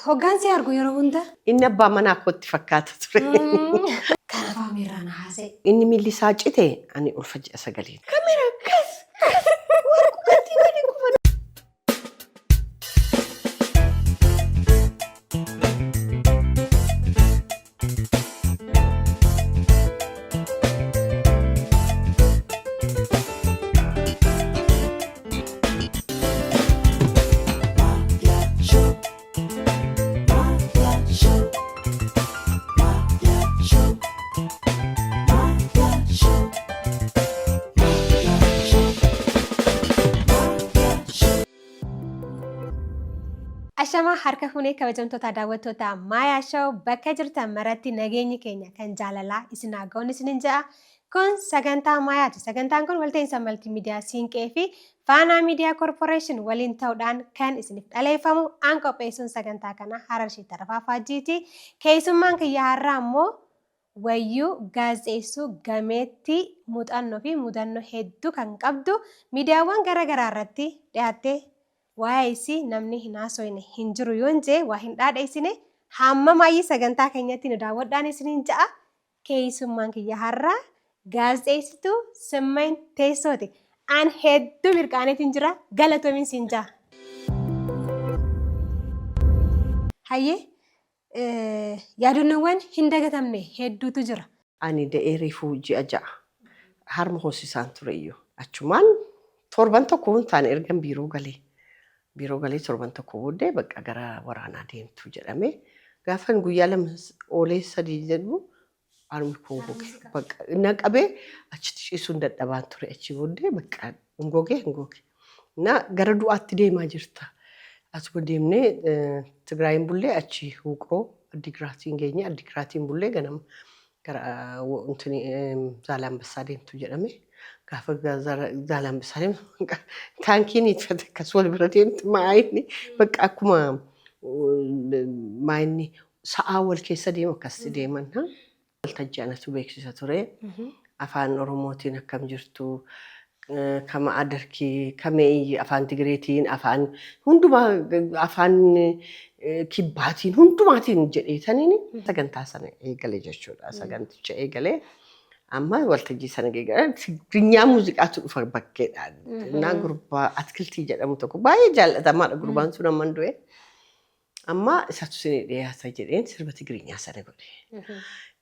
Hoggaan si argu yeroo hunda. Inni abbaa manaa kootti fakkaata ture. Kanaaf Amiirraa na haasa'e. Inni miilli isaa cite ani ulfa ji'a sagaliin. Kamera kas kas warqumatti gadi kufan. Ashamaa harka fuunee kabajamtoota daawwattoota Maayaa Show bakka jirtan maratti nageenyi keenya kan jaalalaa isin haa ga'uun isinin jedha. Kun sagantaa Maayaati. Sagantaan kun walta'iinsa maltiimiidiyaa Siinqee fi Faanaa Miidiyaa Korporeeshin waliin ta'uudhaan kan isiniif dhaleeffamu aan qopheessuun sagantaa kana Hararshee Tarrafaa Faajjiiti. Keessummaan kiyya har'aa immoo Wayyuu gaazexeessuu gameettii muuxannoo fi mudannoo hedduu kan qabdu miidiyaawwan gara garaa irratti dhiyaattee waa'ee isii namni hin haasoyne hin jiru yoon je'e waa hin dhaadheessine hammamaayyii sagantaa keenyatti nu daawwadhaan isiniin ja'a. Keeysummaan kiyya har'aa gaazexeessituu Simmany Teessooti. An hedduu mirqaaneetiin jira galatoomin siin ja'a. Hayyee yaadannoowwan hin dagatamne hedduutu jira. Ani da'ee reefuu ji'a 6 harma hoosisaan tureyyuu. Achumaan torban tokko hin taane ergan biiroo galee. Biiroo galee torban tokko booddee bakka gara waraanaa deemtu jedhame. Gaafan guyyaa 2 oolee 3 jedhu harmi koo goge. Bakka na qabee achitti ciisuun dadhabaan ture. Achi booddee bakka hin goge hin goge. Na gara du'aatti deemaa jirta. Asuma deemnee Tigraayin bullee achi Wuqroo Addigraatiin geenye. Addigraatiin bullee ganama gara intini Zaalaambassaa deemtu jedhame. Gaafa Zaalaambassaa deemtu taankiin akkas wal bira deemtu maayinni bakka akkuma maayinni sa'aa wal keessa deemu akkasitti deeman. Waltajjii anatu beeksisa ture. Afaan Oromootiin akkam jirtu, kama adarkii, kamee afaan Tigireetiin, afaan hundumaa afaan kibbaatiin hundumaatiin jedheetaniin sagantaa sana eegale jechuudha. Saganticha eegale. Amma waltajjii sana eegale. Tigrinyaa muuziqaatu dhufa bakkeedha. Innaa gurbaa Atkiltii jedhamu tokko baay'ee jaallatamaadha gurbaan sun amma du'e. Amma isatu isinii dhiyaata jedheen sirba Tigiriinyaa sana godhe.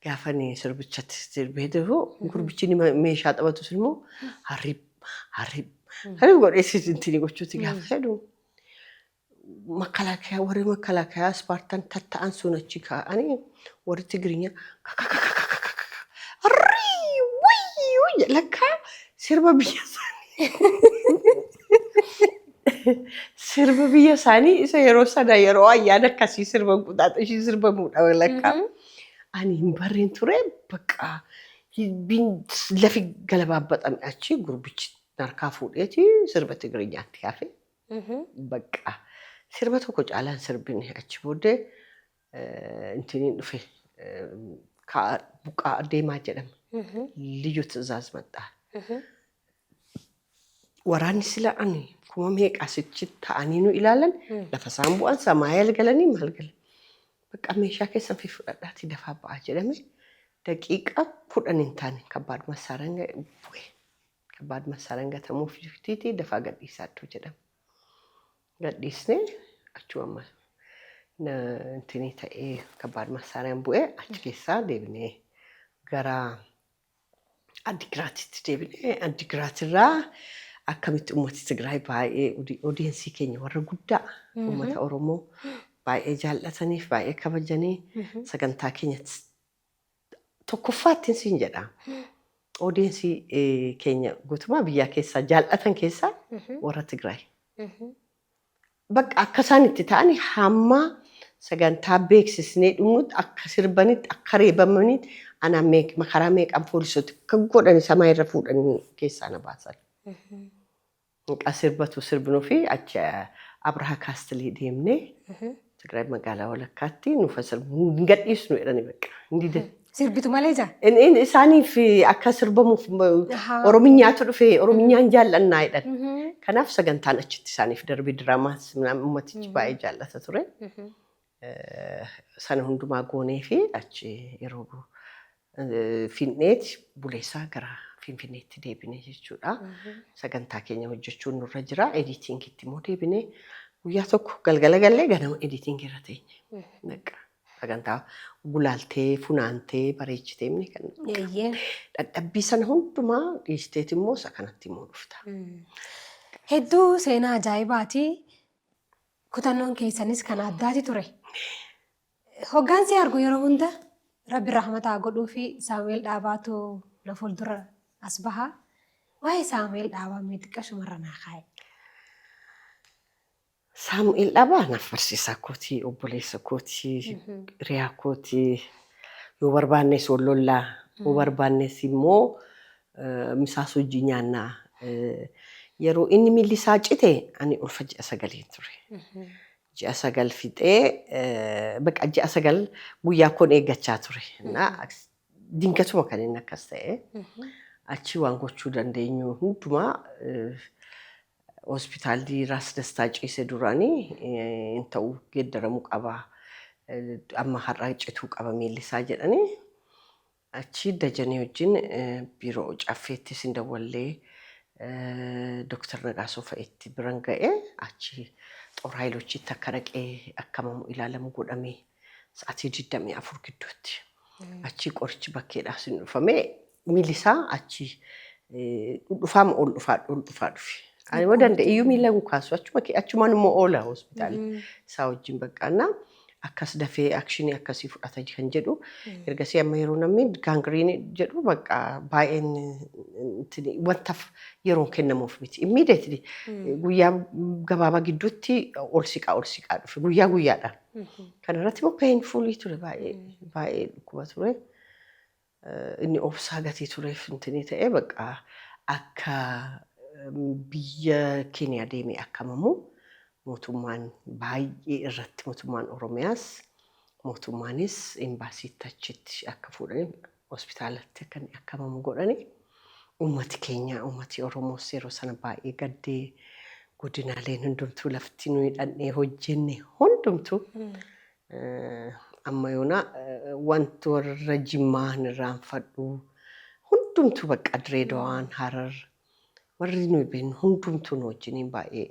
Gaafa inni sirbichatti sirbee jiru gurbichi inni meeshaa taphatu sun immoo harrib harrib harrib godhee intini gochuutti gaafa jedhu makalaakiyaa warri makalaakiyaa ispaartan tatta'an sun achi kaa'anii warri Tigiriinyaa kakakakakakaka arrii wayyuu lakkaa sirba biyya isaanii. Sirba biyya isaanii isa yeroo sana yeroo ayyaana akkasii sirba quxaaxashii sirbamuudha walakkaa. Ani hin barreen ture bakka lafi galabaabbaxame achi gurbichi harkaa fuudheeti sirba Tigiriinyaatti hafe. Bakka sirba tokko caalaan sirbine achi booddee intiniin dhufe buqqaa deemaa jedhama. Liyyu ti'zaaz maxxaa. Waraanni sila ani kuma meeqa sichi ta'anii nu ilaalan lafa isaan bu'an samaayal galanii maal galan. Bakka meeshaa keessan fi fudhadhaatii dafaa ba'aa jedhame daqiiqaa 10 hin taane kabbaad massaaraan bu'e. Kabbaad massaaraan gatamuuf jirtiitii dafaa gadhiisaa iddoo jedhame. Gadhiisnee achuma amma intinii ta'ee kabbaad massaaraan bu'e achi keessaa deebinee gara Addigiraatitti deebinee Addigiraatirraa akkamitti uummati Tigraay baay'ee odiyeensii keenya warra guddaa uummata Oromoo baay'ee jaallataniif baay'ee kabajanii sagantaa keenya tokkoffaattiin siin jedha. Odiyeensii keenya guutummaa biyyaa keessaa jaallatan keessaa warra Tigraay. Bakka akka isaan itti ta'an hamma sagantaa beeksisnee dhumnutti akka sirbanitti akka reebamanitti anaa makaraa meeqaan poolisooti akka godhan samaa irra fuudhanii keessaa na baasan. Maqaa sirbatu sirbinuu fi achi Abrahaa Kaastilii deemnee Tigraay magaalaa walakkaatti nuufa sirbu hin gadhiisnu jedhanii bakka hin didan. Sirbitu malee jaa. Isaaniif akka sirbamuuf Orominyaatu dhufe Orominyaan jaallannaa jedhan. Kanaaf sagantaan achitti isaaniif darbe diraamaas ummatichi baay'ee jaallata ture. Sana hundumaa goonee fi achi yeroo finneeti buleessaa gara Finfinneetti deebine jechuudha. Sagantaa keenya hojjechuun nurra jira. Editingitti immoo deebine, guyyaa tokko galgala gallee ganama editingii irra teenye. Bakka sagantaa gulaaltee, funaantee, bareechitee inni kan dadhabbii sana hundumaa dhiisteeti immoo isa kanatti immoo dhufta. Hedduu seenaa ajaa'ibaati. Kutannoon keessanis kan addaati ture. Hoggaansi argu yeroo hunda Rabbi rahmata haa godhuu fi Saamu'eel Dhaabaatu na fuuldura as baha. Waa'ee Saamu'eel Dhaabaa mee xiqqashumarra naa kaa'e. Saamu'eel Dhaabaa naaf barsiisaa kootii, obboleessa kootii, hiriyaa kootii, yoo barbaannes wal lollaa, yoo barbaannes immoo misaas hojii nyaannaa. Yeroo inni miilli isaa cite ani ulfa ji'a 9n ture. Ji'a 9 fixee, bakka ji'a 9 guyyaa koon eeggachaa ture. Dingatuma kan inni akkas ta'e. Achi waan gochuu dandeenyu hundumaa, hospitaalli Raas Dastaa ciise duraanii hin ta'u, geeddaramuu qaba. Amma har'a cituu qaba miilli isaa jedhanii, achi Dajanee wajjin biiroo Caffeettis hin dawwallee, Dooktar Nagaasoo fa'itti biran ga'e, achi Xoor Haayilochiitti akka dhaqee akkamamu ilaalamu godhame sa'aatii 24 gidduutti. Achi qorichi bakkeedhaas hin dhufame, miilli isaa achi dhufaama ol dhufaa ol dhufaa dhufe. Ani immoo danda'e iyyuu miila hin kaasu, achuma achumaan immoo oola hospitaala isaa wajjin baqqaannaa. Akkas dafee actionii akkasii fudhata kan jedhu, ergasii amma yeroo namni gangrene jedhu bakka baay'een wanta yeroon kennamuuf miti. Immediately guyyaa gabaabaa gidduutti ol siqaa ol siqaa dhufe guyyaa guyyaadhaan. Kana irratti immoo painfulii ture, baay'ee baay'ee dhukkuba ture. Inni obsaa gatii tureef intinii ta'ee bakka akka biyya Keeniyaa deemee akkamamu mootummaan baay'ee irratti, mootummaan Oromiyaas mootummaanis embaasiitti achitti akka fuudhanii hospitaalatti akka inni akkamamu godhani. Uummati keenya, uummati Oromoos yeroo sana baay'ee gaddee, godinaaleen hundumtuu, lafti nuyi dhaqnee hojjenne hundumtuu, amma yoona wanti warra Jimmaa hin irraanfadhu, hundumtuu bakka Direedawaan, Harar, warri nuyi beeknu hundumtuu nu wajjiniin baay'ee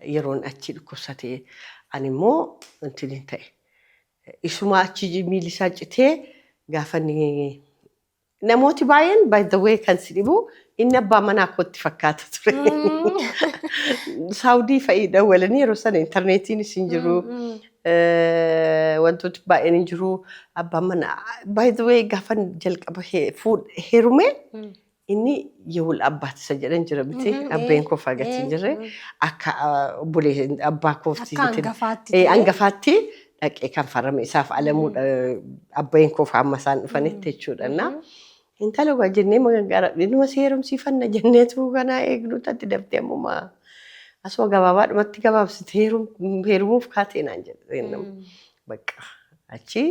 yeroon achi dhukkubsate, ani immoo wanti ni ta'e. Isuma achi miilli isaa citee gaafa inni, namooti baay'een, by the way, kan si dhibu inni abbaa manaa kootti fakkaata ture. Saawudii fa'ii dawwalanii, yeroo sana intarneetiinis hin jiru. Wantooti baay'een hin jiru. Abbaan manaa, by the way, gaafa jalqaba heerume inni የውል አባት isa jedhan jira miti, abbeen koo fagatii hin jirre, akka obbolee abbaa koofti. Akka hangafaatti ta'e. Hangafaatti dhaqee kan farrame isaaf alamuudha, abbeen koo amma isaan dhufanitti jechuudha. Na intala waa jennee gara inuma si heerumsiifanna jenneetu kanaa eegnu tatti daftee ammuma asuma gabaabaadhumatti gabaabsite heerumuuf kaatee naan jedhe. Bakka achi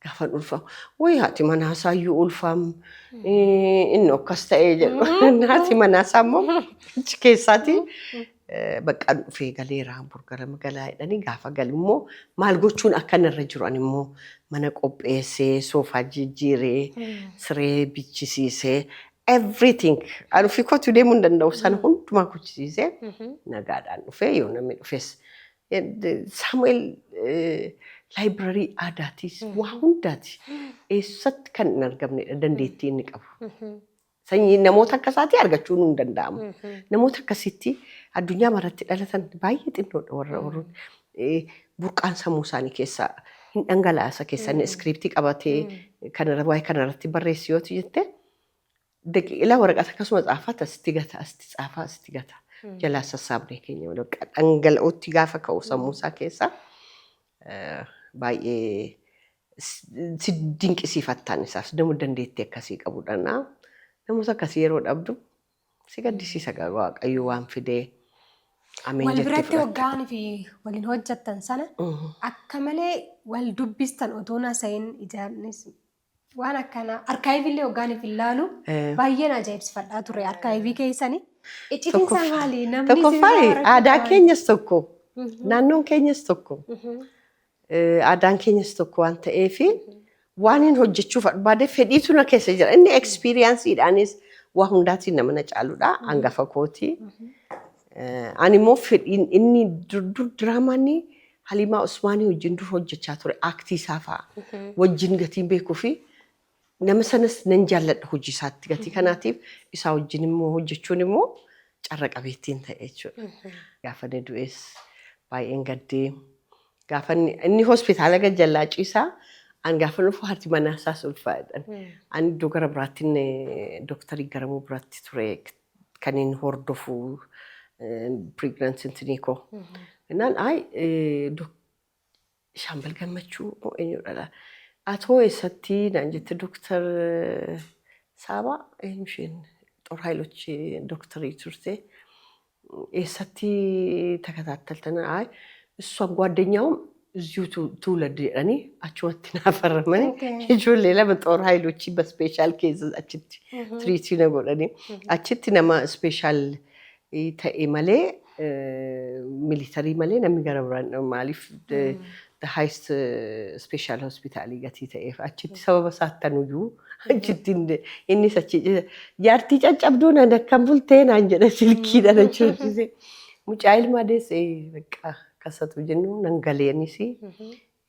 gaafan ulfaamu, wayi haati manaa isaayyuu ulfaam, inni akkas ta'ee jedhu. Haati manaa isaa immoo achi keessaati bakka dhufee galeera burgara magalaa jedhanii, gaafa galu immoo maal gochuun akka irra jiru, ani immoo mana qopheessee, soofaa jijjiiree, siree bichisiisee, everything, ani ofii kootu deemuu hin danda'u, sana hundumaa gochisiisee nagaadhaan dhufee, yoo namni dhufes Saamu'eel library aadaatis waa hundaati. Eessatti kan hin argamnedha dandeettii inni qabu. Sanyii namoota akkasaatii argachuun hin danda'amu. Namoota akkasitti addunyaa maratti dhalatan baay'ee xinnoodha, warra warroon burqaan sammuu isaanii keessaa hin dhangalaasa keessa inni iskiriiptii qabatee kanarra waa'ee kanarratti barreessi yoo jette, daqiiqaa waraqata akkasuma xaafaa asitti gata, asitti xaafaa, asitti gata. Jalaa sassaabnee keenya dhangala'ootti gaafa ka'u sammuu isaa keessaa baay'ee si dinqisiifattaan isaas nama dandeettii akkasii qabudha. Namoota akkasii yeroo dhabdu si gaddisiisa, Waaqayyo waan fidee ameen Wal jettee biratti fudhatta. hoggaanii fi waliin hojjettan sana akka malee wal dubbistan otoo nasayin ijaanis waan akkanaa archiveillee hoggaaniif ilaalu baay'een ajaa'ibsifadhaa ture archive keessanii. Iccitiin isaa maali? Namni Tokkoffaa isin aadaa keenyas tokko. Naannoon keenyas tokko. Aadaan keenyas tokko waan ta'eef waan hin hojjechuuf barbaade fedhiitu na keessa jira. Inni experienceiidhaanis waa hundaatiin nama na caaludha. Hangafa kooti. Ani immoo fedhiin inni dur dur diraamaan Haliimaa Usmaanii wajjin dur hojjechaa ture, actii isaa fa'a wajjin gatiin beekuu fi nama sanas nan jaalladha hojii isaatti, gatii kanaatiif isaa wajjin immoo hojjechuun immoo carra qabeettiin ta'e jechuudha. Gaafa inni du'es baay'een gaddee. Gaafa inni hospitaala gajjallaa ciisaa, an gaafa dhufu haati manaa isaas ulfaadhan. Ani iddoo gara biraatti dooktarii Garamuu biratti ture kan inni hordofu pregnancy koo. Innaan ay Shaambal Gammachuu moo eenyudha? Atoo eessatti naan jette. Dooktar Saabaa, eenyu isheen Xor Haayilochi dooktarii turte. Eessatti takataattaltan? Ay እሷም ጓደኛውም እዚሁ ትውለድ jedhanii achumatti naa faramanii ijoollee lama Xor Haayilochi በ special case achitti treat na godhanii, achitti nama special ta'e malee, military malee namni gara biraan, maaliif the highest special hospitalii gatii ta'eef achitti sababa isaattanuyyuu achitti innis achi jaartii caccabduu naan akkam bultee naan jedha silkiidhaan achi hojjise. Mucaa ilmaa deesse bakka akkasatu jennu nan galeenis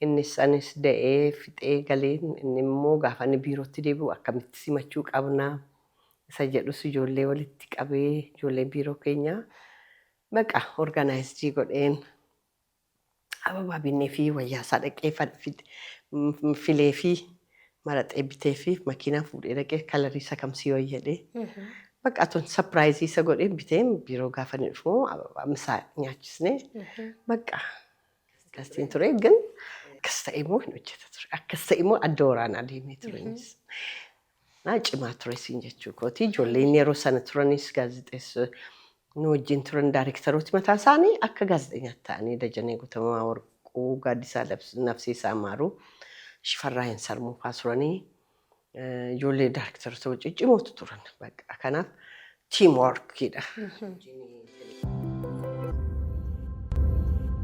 innis anis da'ee fixee galeen. Inni immoo gaafa inni biirootti deebi'u akkamitti simachuu qabnaa isa jedhus ijoollee walitti qabee, ijoollee biiroo keenyaa baqa organize godheen, ababaa binnee fi wayyaa isaa dhaqee filee fi maraxee bitee fi makiinaa fuudhee dhaqee colorii isa kam si jedhee bakka tun surprise isa godhee bitee, biiroo gaafa inni dhufu ababaa misaa nyaachisnee bakka akkasiin ture. ግን akkas ta'e immoo hin hojjeta ture, akkas ta'e immoo adda waraanaa deemee ture innis. Naa cimaa ture siin jechuu kooti. Ijoolleen yeroo sana turanis gaazexeessa nu wajjin turan, daarektarooti mataa isaanii akka gaazexeenyaatti ta'anii, Dajanee Guutamaa Warquu, Gaaddisaa Nafsiisaa Maaruu, Shifarraa Hin Sarmuu fa'aa turanii, ijoollee daarektaroota ciccimootu turan. Bakka kanaaf team workiidha.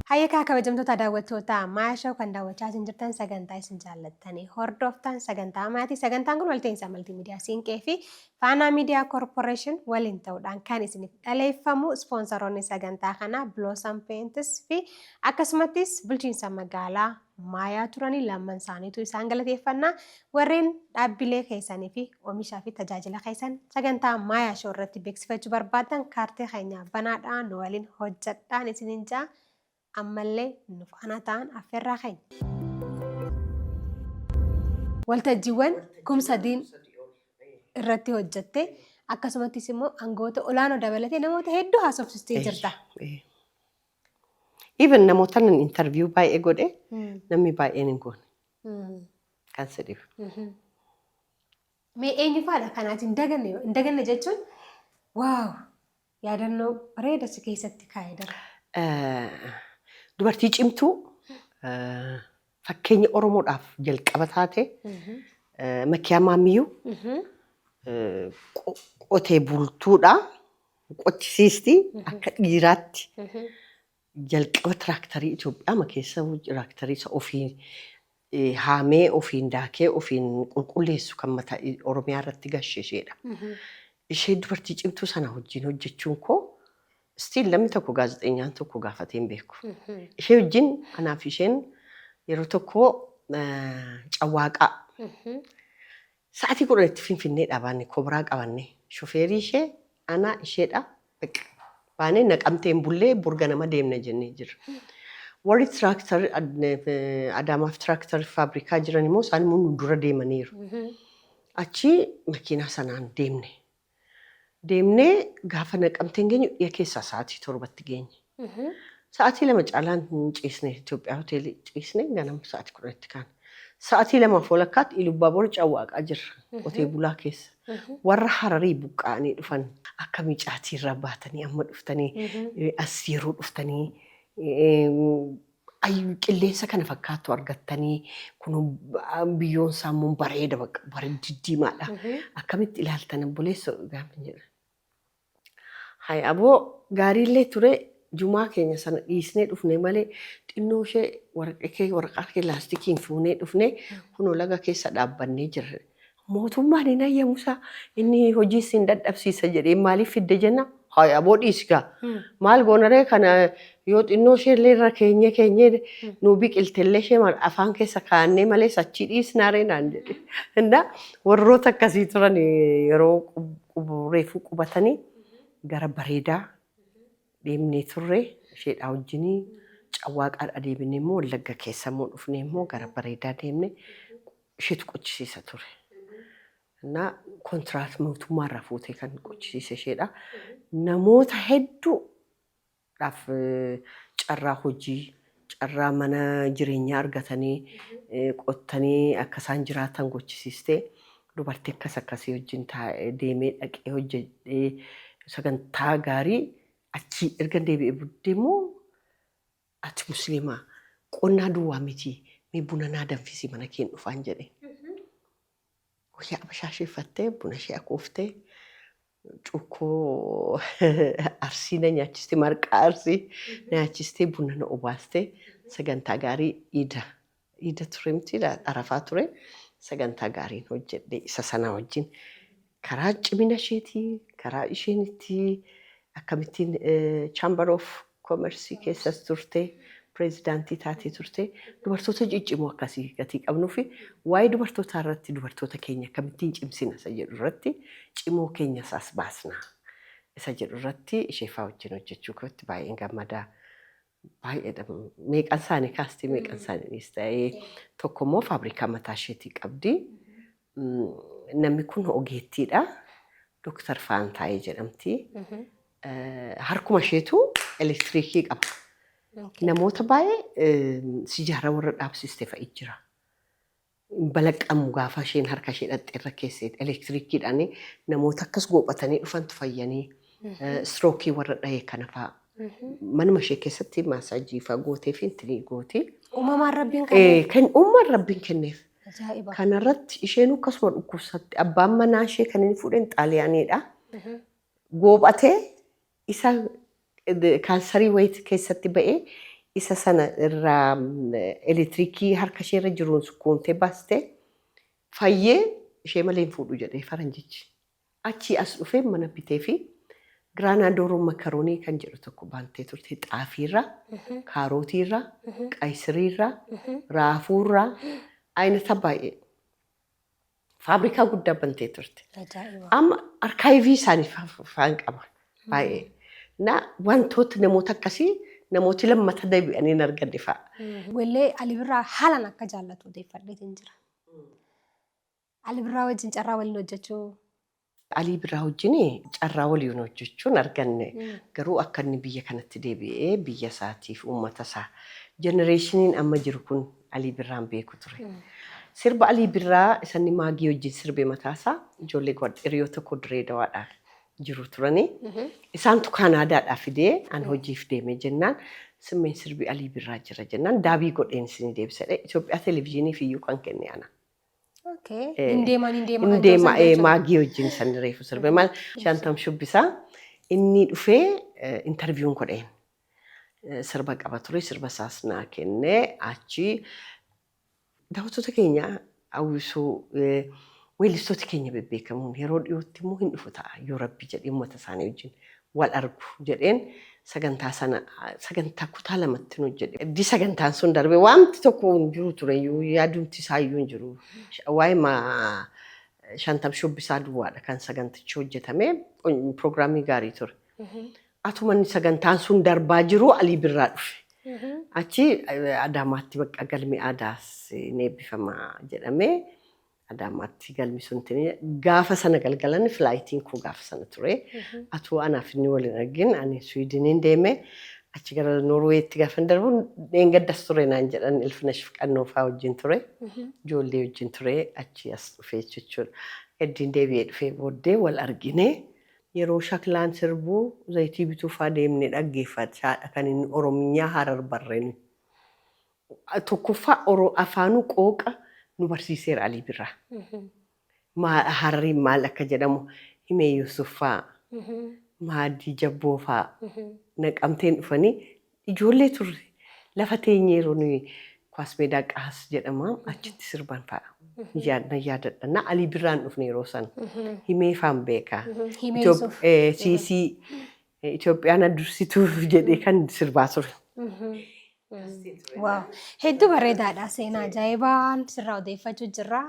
Hayyakaa kabajamtoota daawwattoota Maashaw, kan daawwachaa isin jirtan sagantaa isin jaallattanii hordoftan, sagantaa maatii. Sagantaan kun walta'iinsa maltiimiidiyaa Siinqee fi Faanaa Miidiyaa Koorporeeshin waliin ta'uudhaan kan isiniif dhaleeffamu. Ispoonsaroonni sagantaa kanaa Blossom Paints fi akkasumattis bulchiinsa magaalaa Maayaa turanii, lamman isaaniitu isaan galateeffannaa. Warreen dhaabbilee keessanii fi oomishaa fi tajaajila keessan sagantaa Maayaa Show irratti beeksifachuu barbaaddan kaartee keenya banaadhaa, nu waliin hojjedhaan isiniin ja'a. Ammallee nuuf ana ta'an affeerraa keenya. Waltajjiiwwan 3000 irratti hojjette, akkasumattis immoo aangoota olaanoo dabalatee namoota hedduu haasofsistee jirta. Even namoota nan interview baay'ee godhe namni baay'een hin goone kan sedhiif. Mee eenyu fa'aadha kanaati hin daganne? Hin daganne jechuun wow, yaadannoo bareeda si keessatti kaa'ee dara. Dubartii cimtuu fakkeenya Oromoodhaaf jalqaba taate, Makiyaa Maamiyyuu, qotee bultuudha. Qochisiisti akka dhiiraatti. Jalqaba tiraaktarii Itoophiyaa keessa tiraaktarii isa ofii haamee, ofiin daakee, ofiin qulqulleessu kan mataa Oromiyaa irratti gashe isheedha. Ishee dubartii cimtuu sana wajjin hojjechuun koo still namni tokko, gaazexeenyaan tokko gaafatee hin beeku. Ishee wajjin, anaaf isheen yeroo tokko Cawwaaqaa sa'aatii 10tti Finfinnee dhaabanne, kobraa qabanne, shofeerii ishee, anaa, isheedha. Baanee Naqamteen bullee burga nama deemna jennee jirra. Warri tiraaktar Adaamaaf tiraaktar faabrikaa jiran immoo isaan immoo nu dura deemaniiru. Achi makiinaa sanaan deemne. Deemnee gaafa Naqamteen geenyu dhiya keessaa sa'aatii 7tti geenye. Sa'aatii 2 caalaan hin ciisne, Itoophiyaa hoteelii ciisne, ganama sa'aatii 10tti kaane. Sa'aatii lamaaf walakkaatti Ilubbaabor Cawwaaqaa jirra, qotee bulaa keessa. Warra Hararii buqqa'anii dhufan akka micaatiirraa baatanii amma dhuftanii as yeroo dhuftanii qilleensa kana fakkaattu argattanii, kun biyyoon isaa immoo bareeda, bakka bareeda diddiimaadha. Akkamitti ilaaltan obboleessa gaafa jedhan. Hay aboo, gaariillee ture. Jumaa keenya sana dhiisnee dhufne malee xinnoo ishee waraqaa waraqaa kee laastikiin fuunee dhufnee kunoo laga keessa dhaabbannee jirra. Mootummaan hin hayyamusaa inni hojii isin dadhabsiisa jedhee maaliif fidde jenna? Hayi aboo dhiisi gaa. Maal goonaree kana yoo xinnoo ishee illee irra keenyee keenyee nuu biqilte illee ishee afaan keessa kaa'annee malee achii dhiisnaaree naan jedhe. Inna warroota akkasii turan yeroo reefuu qubatanii gara bareedaa deemnee turre isheedhaa wajjinii Cawwaaqaadha deebinee immoo Wallagga keessa immoo dhufnee immoo gara bareedaa deemne isheetu qochisiisa ture. Innaa kontiraat mootummaa irraa fuutee kan qochisiise isheedha. Namoota hedduudhaaf carraa hojii, carraa mana jireenyaa argatanii qottanii akka isaan jiraatan gochisiistee dubartii akkas akkasii wajjin deemee dhaqee hojjedhee sagantaa gaarii achii erga deebi'ee booddee immoo ati musliimaa qonnaa duwwaa miti mee buna naa danfisi mana keen dhufaan jedhe. Wayyaa abashaa ishee uffattee buna ishee akooftee cuukkoo arsii na nyaachistee marqaa arsii nyaachistee buna na obaastee sagantaa gaarii iida iida ture miti arafaa ture sagantaa gaariin hojjedhe isa sana wajjin karaa cimina isheetii karaa isheen itti akkamittiin Chamber of Commerce keessas turte pireezidaantii taatee turte dubartoota ciccimoo akkasii gatii qabnuu fi waa'ee dubartootaa irratti dubartoota keenya akkamittiin cimsina isa jedhu irratti cimoo keenya isaas baasna isa jedhu irratti isheefaa wajjin hojjechuu kootti baay'een gammadaa. Baay'eedha. Meeqan isaanii kaastee meeqan isaanii dhiiste. Tokko immoo faabrikaa mataa isheetii qabdi. Namni kun ogeettiidha. Dooktar Faantaayee jedhamti. Harkuma isheetu elektiriikii qaba. Namoota baay'ee sijaara warra dhaabsiste fa'i jira. Hin balaqqamu gaafa isheen harka ishee dhaxxee irra keessee elektiriikiidhaan namoota akkas goophatanii dhufantu fayyanii istirookii warra dhahe kana fa'a. Manuma ishee keessatti maasaajii fa'aa gootee fi intinii gooti. Uumamaan Rabbiin kenneef. Kan uumaan Rabbiin kenneef. Ajaa'iba. Kanarratti isheen akkasuma dhukkubsatti abbaan manaa ishee kan inni fuudheen Xaaliyaaniidha. Goophatee isa kaansarii wayii keessatti ba'ee isa sana irraa elektiriikii harka ishee irra jiruun sukkuumtee baastee fayyee ishee malee hin fuudhu jedhee faranjichi. Achii as dhufee mana bitee fi Giraanaa Dooroo makaroonii kan jedhu tokko baantee turte xaafiirraa, kaarootiirraa, qaysiriirraa, raafuurraa, aynata baay'ee. Faabrikaa guddaa bantee turte. Ajaa'iba. Amma arkaayivii isaanii faan qaba baay'ee. Na wantoota namoota akkasii namooti lammata deebi'anii hin arganne fa'a. Weellee Ali Birraa haalaan akka jaallatu odeeffadheetiin jira. Ali Birraa wajjin carraa waliin hojjechuu. Alii Birraa wajjin carraa waliin hojjechuun arganne. Garuu akka inni biyya kanatti deebi'ee biyya isaatiif uummata isaa jenereeshiniin amma jiru kun Alii Birraan beeku ture. Sirba Alii Birraa isa inni Maagii wajjin sirbe mataasaa ijoollee hiriyoota koo Dirree Dawaadhaa jiru turanii. Isaantu Kaanaadaadhaa fidee an hojiif deeme jennaan simmeen sirbi Alii Birraa jira jennaan daabii godheen isinii deebisa jedhee Itoophiyaa televezyiiniif iyyuu kan kenne ana. Okay. Hin deeman hin deema Hin kan deema jedhu jechuudha. Maagii wajjin san reefu sirbe maal shantam shubbisaa inni dhufee intarviyuun godheen sirba qaba ture sirba isaas naa kenne achi daawwattoota keenya hawwisoo weellistoota keenya bebbeekamoon yeroo dhiyootti immoo hin dhufu ta'a yoo rabbi jedhee uummata isaanii wajjin wal argu jedheen sagantaa sana sagantaa kutaa lamatti hojjedhe. Eddi sagantaan sun darbe waanti tokko hin jiru ture iyyuu yaadumti isaa iyyuu hin jiru. Waa'ee shantam shubbisaa duwwaadha kan sagantichi hojjetame piroogiraamii gaarii ture. Atuma inni sagantaan sun darbaa jiru Alii Birraa dhufe. Achi Adaamaatti bakka galmi aadaas ni eebbifama jedhamee Adaamaatti galmi sun gaafa sana galgalan filaayitiin koo gaafa sana ture. Atuu anaaf inni waliin argin ani Swiidiniin deeme achi gara Noorweetti gaafa darbu dheengaddas ture naan jedhan Ilfinash Qannoo fa'aa wajjin ture. Ijoollee wajjin ture achi as dhufee jechuudha. Eddiin deebi'ee dhufee booddee wal argine yeroo shaklaan sirbuu zayitii bituu fa'aa deemnee dhaggeeffachaadha kan inni Oromiyaa Harar barreenu. Tokkoffaa afaanuu qooqa nu barsiiseera Alii Birraa. Harariin maal akka jedhamu himee Yusuf fa'aa. Maaddii Jabboo fa'aa Naqamteen dhufanii ijoollee turre. Lafa teenyee yeroo nuyi Kwaas Meedaa Qaas jedhama achitti sirban fa'a. Nan yaadadha. Na Alii Birraan dhufne yeroo sana. Himee faan beeka. Himee Yuusuf. Siisii Itoophiyaan dursituuf jedhee kan sirbaa ture. Waaw. Hedduu bareedaadha. Seenaa ajaa'ibaan sirraa odeeffachuu jirra.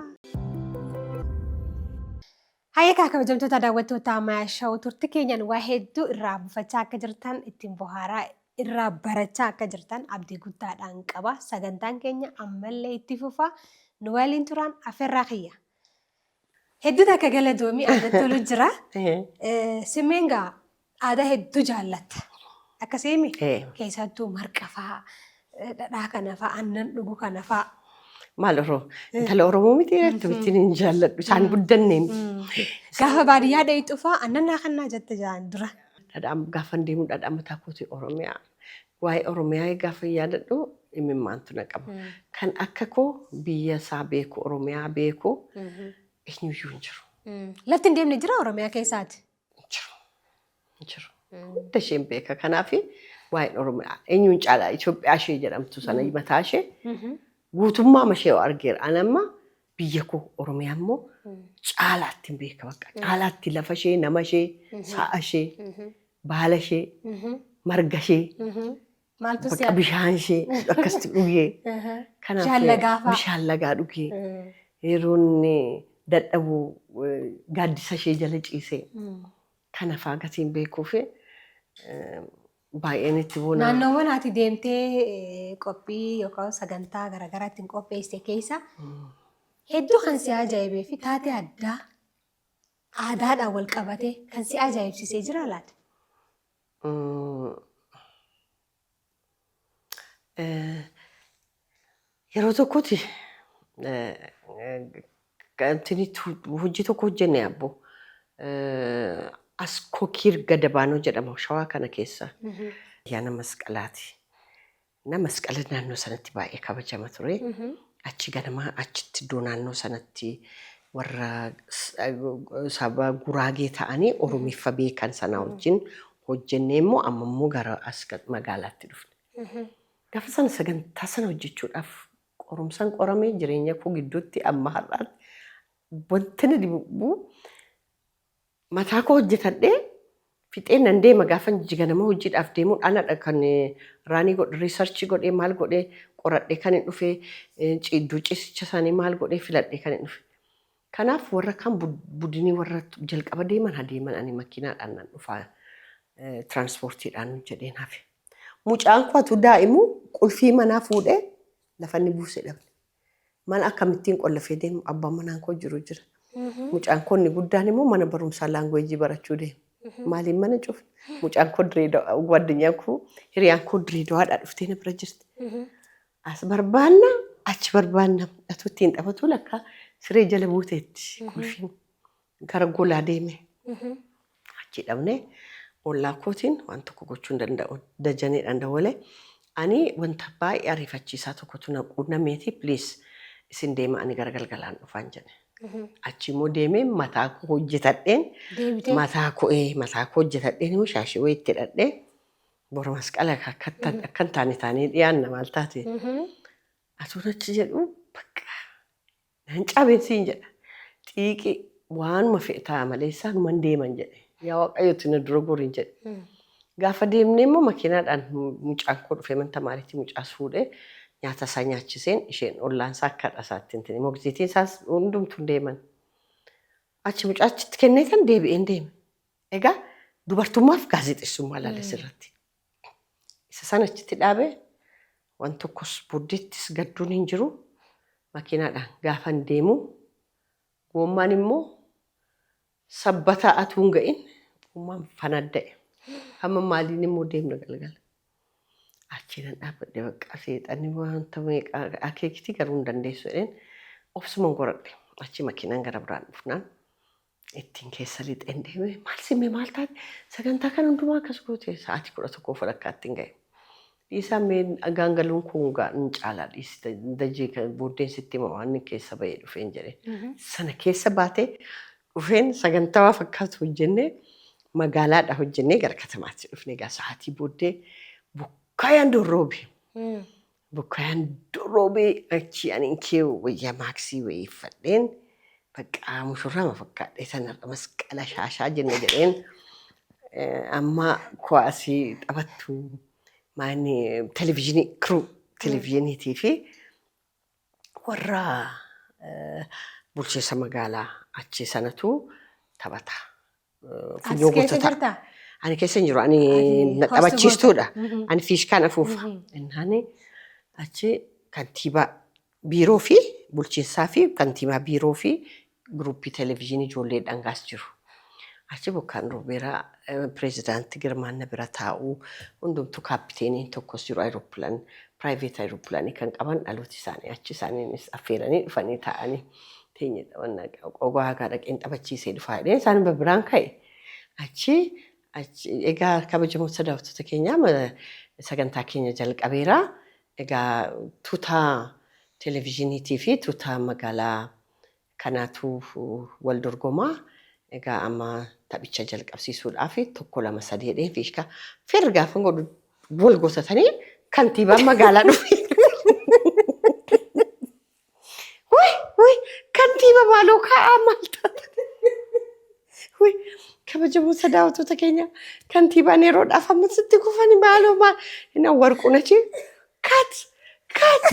Hayyee kaa kabajamtoota daawwattoota Maayaa Show turtii keenyaan waa hedduu irraa buufachaa akka jirtan, ittiin bohaaraa, irraa barachaa akka jirtan abdii guddaadhaan qaba. Sagantaan keenya ammallee itti fufa. Nu waliin turaan afeerraa kiyya. Hedduu takka galatoomii, aadatti tolu jira. Simmeen gaa aadaa hedduu jaallatta. Akkasiimi? Keessattuu marqa fa'aa, dhadhaa kana fa'aa, aannan dhugu kana fa'aa. Maal Oromoo? Intala Oromoo miti, akkamittiin hin jaalladhu? Isaan guddanneen. Gaafa baadiyyaa dheeyxu fa'aa aannan naa kannaa jette jaan dura. Dhadhaan gaafa deemu dhadhaa mataa kooti Oromiyaa. Waa'ee Oromiyaa gaafa yaadadhu imimmaantu na qaba. Kan akka koo biyya isaa beeku, Oromiyaa beeku eenyuyyuu hin jiru. Lafti hin deemne jira Oromiyaa keessaati? Hin jiru. Hin jiru. Hunda isheen beeka. Kanaaf waa'een Oromiyaa eenyuun caalaa Itoophiyaa ishee jedhamtu sana mataa ishee guutummaa ishee argeera. Ani amma biyya koo Oromiyaa immoo caalaatti hin beeka bakka. Caalaatti lafa ishee, nama ishee, sa'a ishee, baala ishee, marga ishee, Maaltu si bakka bishaan ishee akkasitti dhugee. Kanaaf Bishaan lagaa fa'a. Bishaan lagaa dhugee. Yeroo inni dadhabu gaaddisa ishee jala ciisee. Kana fa'aa gatiin beekuu fi baay'een itti boona. Naannoowwan ati deemtee qophii yookaan sagantaa garaagaraa ittiin qopheessite keessa hedduu kan si ajaa'ibee fi taatee addaa aadaadhaan wal qabatee kan si ajaa'ibsiisee jira laata? Yeroo tokkotti hojii tokko hojjenne abbo. As Kokiir Gadabaanoo jedhama Shawaa kana keessa. Ayyaana masqalaati. Na masqala naannoo sanatti baay'ee kabajama ture. Achi ganamaa achitti iddoo naannoo sanatti warra saba Guraagee ta'anii Oromiffa beekan sana wajjin hojjennee immoo amma immoo gara as magaalaatti dhufne. Gaafa sana sagantaa sana hojjechuudhaaf qorumsan qoramee jireenya koo gidduutti amma har'aatti wanti na dhibu, mataa koo hojjetadhee fixee nan deema. Gaafa ganama hojiidhaaf deemu anadha kan raanii godhe, research godhee, maal godhee, qoradhee kan hin dhufe, iddoo ciisicha isaanii maal godhee filadhee kan hin dhufe. Kanaaf warra kan budinii warra jalqaba deeman haa deeman, ani makiinaadhaan nan dhufaa, tiraanspoortiidhaan jedheen hafe. Mucaan koo atu daa'imu qulfii manaa fuudhee lafa inni buuse dhabne. Mana akkamittiin qollafee deemu? Abbaan manaan koo jiru jira. Mucaan koo inni guddaan immoo mana barumsaa language barachuu deema. Maaliin mana cufe? Mucaan koo Direedawaa, guaddinyaan koo, hiriyaan koo Direedawaadhaa dhuftee na bira jirti. As barbaanna, achi barbaanna, atuu ittiin taphatu lakkaa siree jala buuteetti qulfiin, gara golaa deeme. Achi dhabne. Ollaa kootiin waan tokko gochuu hin danda'u. Dajaneedhaan dawwalee, ani wanta baay'ee ariifachiisaa tokkotu na quunnameeti, please isin deema, ani gara galgalaan dhufaan jedhe. Achi immoo deemee mataa koo hojjetadheen Deebitee? Mataa koo hojjetadheen immoo shaashii wayii itti hidhadhee, bora masqala akka hin taane taanee dhiyaanna maal taate. Atuun achi jedhu bakka nan cabeen siin jedha. Xiiqii waanuma fe'e ta'a malee isaanuman deeman jedhe. Yaa Waaqayyooti na dura goriin jedhe. Gaafa deemnee immoo makiinaadhaan mucaan koo dhufee mana tamaariitti mucaas fuudhee nyaata isaa nyaachiseen, isheen ollaan isaa akka haadha isaatti hin ta'in mogziitiin isaas hundumtuu deeman. Achi mucaa achitti kennee kan deebi'een deeme. Egaa dubartummaaf gaazexeessummaa ilaale sirratti. Isa sana achitti dhaabee waan tokkos booddeettis gadduun hin jiru. Makiinaadhaan gaafan deemu goommaan immoo Sabbataa atuu hin ga'in gommaan fanadda'e. Amma maaliin immoo deemna galgala? Achi nan dhaabbadhe, bakka seexanni wanta meeqa akeekiti garuu hin dandeessu jedheen obsuman goradhe. Achi makiinaan gara biraan dhufnaan ittiin keessa lixeen deeme. Maal simmee, maal taate, sagantaa kan hundumaa akkas goote? Sa'aatii 11 walakkaatti hin ga'e. Dhiisaa mee, dhagaan galuun kun hin caalaa, dhiisi dajee kan booddeen sitti hima waan inni keessa ba'ee dhufeen jedhe. Sana keessa baatee dhufeen sagantaa waa fakkaatu hojjennee Magaalaadha hojjennee gara katamaatti dhufne egaa sa'aatii booddee bokkaayaan dorroobe. Bokkaayaan dorroobee achi ani kee wayyaa maaksii wayii uffadheen bakka mushurraa fakkaadhee sana masqala shaashaa jenna jedheen amma kuwaasii taphattu maanni televizyiinii kiruu televizyiiniitii fi warra bulchiinsa magaalaa achi sanatu taphata. As Funyoo keessa gootota. jirtaa? Ani keessa hin jiru. Ani Ati na host taphachiistuudha. goota. Ani fiishkaan afuufa. Innaani achi kantiibaa biiroo fi bulchiinsaa fi kantiibaa biiroo fi giruuppii televizyiinii ijoollee dhangaas jiru. Achi bokkaan roobeeraa pireezidaanti Girmaan na bira taa'u hundumtuu kaappiteeniin tokkos jiru ayiroopilaan private ayiroopilaanii kan qaban dhalooti isaanii achi isaaniinis affeeranii dhufanii taa'anii teenye taphannaa qogaa hagaa dhaqeen taphachiisee dhufaa jedheen isaan biraan ka'e. Achi achi egaa kabajamoota daawwattoota keenyaa sagantaa keenya jalqabeera. Egaa tuutaa televizyiiniitii fi tuutaa magaalaa kanaatu wal dorgomaa. Egaa amma taphicha jalqabsiisuudhaaf tokko lama sadii jedhee fiishkaa firri gaafa godhu wal gotatanii kantiibaan magaalaa dhufe. Wuy wuy kantiiba maaloo kaa'aa maal taata? Wuy kabajamoota daawwattoota keenya kantiibaan yeroodhaaf amma sitti kufani maaloo maal inni warquun achi cut cut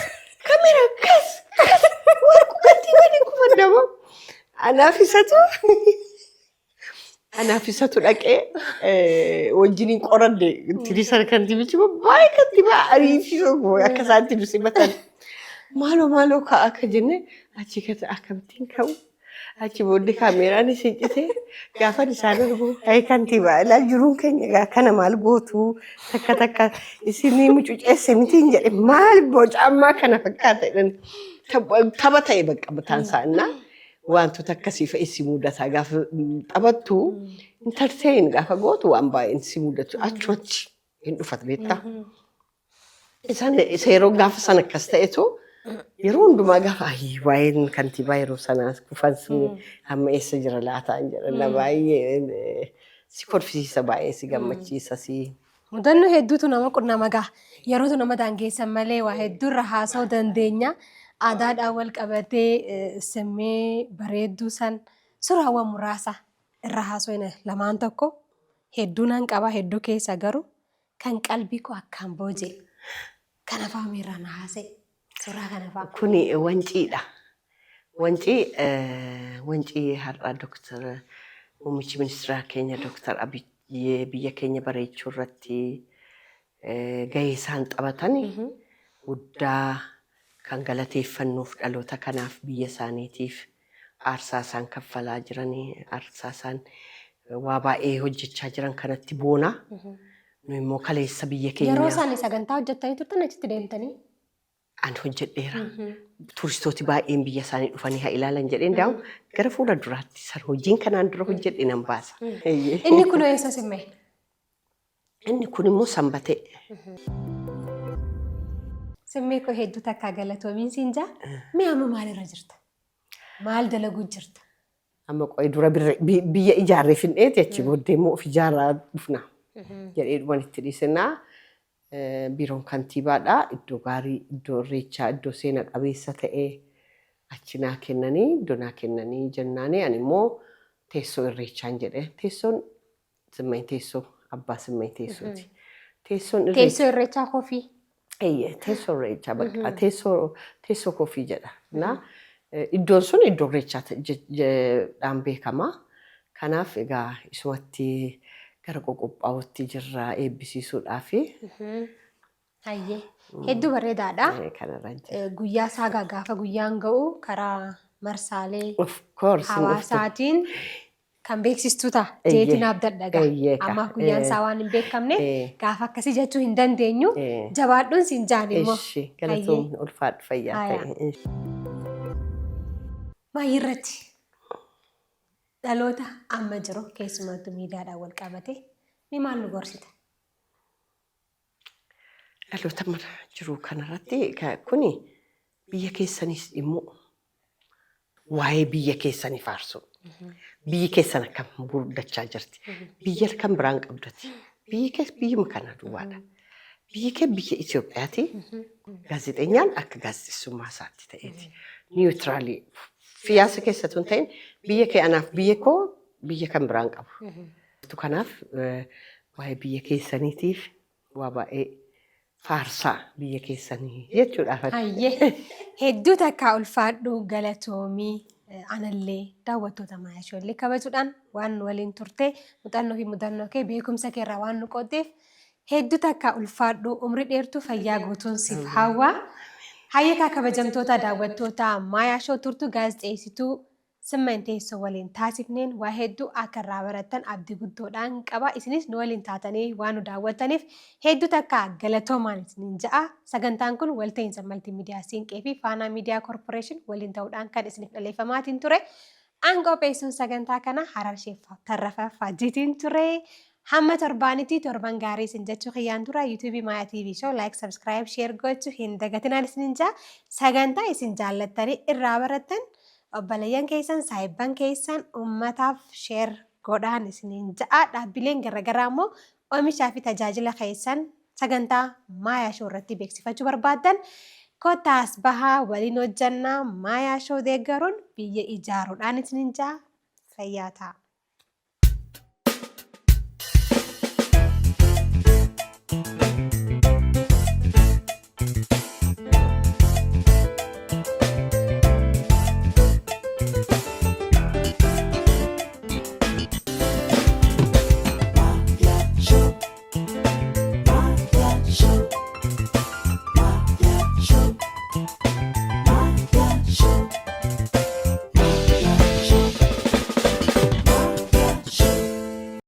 kamera cut cut warqu kantiibaan hin kufan nama anaaf isatu anaaf isatu dhaqee wajjiniin qoranne tirisan kantiibichi baay'ee kantiibaa ariifii akka isaatti nu simatan. Maaloo maaloo ka'a akka jenne achi kata akkamittiin ka'u achi booddee kaameeraan isin cite gaafan isaan argu hayi kantiibaa ilaa jiruun keenya egaa kana maal gootu takka takka isinii mucuceesse mitiin jedhe maal boca ammaa kana fakkaata jedhan tapha ta'e bakka mataan isaa innaa wantoota akkasii fa'i si mudata gaafa taphattu entertain gaafa gootu waan baay'een si mudatu achumatti hin dhufat beektaa. Isaan isa yeroo gaafa sana akkas ta'etu yeroo hundumaa gaafa ayi waa'een kantiibaa yeroo sanaa kufan sun amma eessa jira laataan jedhan na baay'ee si kolfisiisa baay'ee si gammachiisa si. Mudannoo hedduutu nama qunnama gaa. Yerootu nama daangeessan malee waa hedduurra haasa'uu dandeenya. Aadaadhaan wal qabatee simmee bareedduu san suuraawwan muraasa irra haasofne lamaan tokko hedduu nan qaba hedduu keessa garuu kan qalbii koo akkaan booji'e kana fa'aa miirraa na haasa'e suuraa kana fa'aa. Kuni wanciidha. Wancii wancii har'a Dooktar Muummichi Ministeeraa keenya Dooktar Abiy biyya keenya bareechuu irratti gahee isaan taphatan guddaa kan galateeffannuuf dhaloota kanaaf biyya isaaniitiif aarsaa isaan kaffalaa jiranii aarsaa isaan waa baay'ee hojjechaa jiran kanatti boona. Nu immoo kaleessa biyya keenya. Yeroo isaan sagantaa hojjettanii turtan achitti deemtanii? Ani hojjedheera. Turistooti baay'een biyya isaanii dhufanii haa ilaalan jedheen daa'u gara fuula duraatti san hojiin kanaan dura hojjedhe nan baasa. Inni kun eessa simmee? Inni kun immoo sanbatee. Simmee koo hedduu takkaa galatoomiin siin jaa. Mee amma maalirra jirta? Maal dalaguu jirta? Amma qo'ee dura biyya ijaarree finneeti achi booddee immoo of ijaaraa dhufna jedhee dhuman itti dhiisinaa. Biiroon kantiibaadha. Iddoo gaarii, iddoo irreechaa, iddoo seena qabeessa ta'e achi naa kennanii, iddoo naa kennanii jennaani ani immoo teessoo irreechaan jedhe. Teessoon Simmany teessoo abbaa Simmany teessooti. Teessoon irreechaa. Teessoo irreechaa kofii. Eeyyee teessoo irreechaa bakka teessoo teessoo kofii jedha. Na iddoon sun iddoo irreechaa dhaan beekama. Kanaaf egaa isumatti gara qoqophaa'utti jirra eebbisiisuudhaafi. Hayyee. Hedduu bareedaadha. Kanarra jira. Guyyaa isaa gaafa guyyaan ga'u karaa marsaalee Of course hin dhuftu. hawaasaatiin kan beeksistuu ta'a. Eeyyee. Jeetiin abdadha gaa. Eeyyee ka. Ammaaf guyyaan isaa waan hin beekamne Eh. gaafa akkasii jechuu hin dandeenyu. Eh. Jabaadhuun siin jaan immoo. Ishi galatoomni ulfaadhu fayyaa Haaya. ta'e. Maayii irratti dhaloota amma jiru keessumattuu miidiyaadhaan wal qabate ni maal nu gorsita? Dhaloota amma jiru kanarratti kuni biyya keessanis immoo waa'ee biyya keessanii faarsu. Biyyi keessan akkam guddachaa jirti. Biyya kan biraan qabdati. Biyyi kees biyyuma kana duwwaadha. Biyyi kee biyya Itoophiyaati. Gaazexeenyaan akka gaazexeessummaa isaatti ta'eeti. Neutral siyaasa keessattuu hin ta'in, biyya kee anaaf biyya koo biyya kan biraan qabu. Kanaaf waa'ee biyya keessaniitiif waa baay'ee faarsaa biyya keessanii jechuudhaaf. Hayyee, hedduu takkaa ulfaadhu, galatoomii. Anallee daawwattoota Maayaa Shoollee kabajuudhaan waan nu waliin turte, muuxannoo fi mudannoo kee, beekumsa kee irraa waan nu qooddeef hedduu takkaa ulfaadhu, umrii dheertuu fayyaa guutuun siif hawwa. Hayyeekaa, kabajamtoota daawwattoota Maayaa Shoo, turtuu gaazexeessituu Simman Teessoo waliin taasifneen waa hedduu akka irraa barattan abdii guddoodhaan qaba. Isinis nu waliin taatanii waan nu daawwattaniif hedduu takka galatoomaan isiniin ja'a. Sagantaan kun walta'iinsa Maltiimiidiyaa Siinqee fi Faanaa Miidiyaa Korporeeshin waliin ta'uudhaan kan isiniif dhaleeffamaatiin ture. An qopheessuun sagantaa kana Harar Sheef Tarrafa Faajjiitiin ture. Hamma torbaanitti torban gaarii isin jechuu kiyyaan dura, YouTube Maayaa TV Show like, subscribe, share gochuu hin dagatinaan isinin ja'a. Sagantaa isin jaallattanii irraa barattan obboleeyyan keessan, saayibban keessan, ummataaf share godhaan isinin ja'a. Dhaabbileen garaagaraa immoo oomishaa fi tajaajila keessan sagantaa Maayaa Show irratti beeksifachuu barbaaddan kottaas bahaa, waliin hojjannaa. Maayaa Show deeggaruun biyya ijaaruudhaan isinin ja'a. Fayyaa ta'a.